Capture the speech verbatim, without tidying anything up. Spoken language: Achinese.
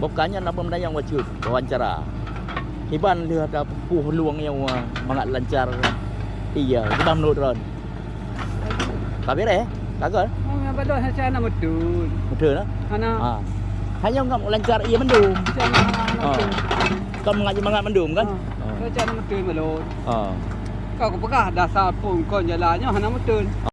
Boh ka nyan na peumeudayang bacut wawancara. Iban lheueh ada puh lueng nyoe mangat lancar. Iya, kiban menurut droen. Ka beres, ka kon? Oh, nyang padahai hana meuteun. Betul lah. Hana. Ha. Hanya ngam lancar iya mendung. Hana, hana, hana Ha. meuteun. Kau mangat mangat mendung kan? Ha. Ha. Hana meuteun balon. Ha. Kau kupeugah dasar phon kon jalan nyoe hana meuteun.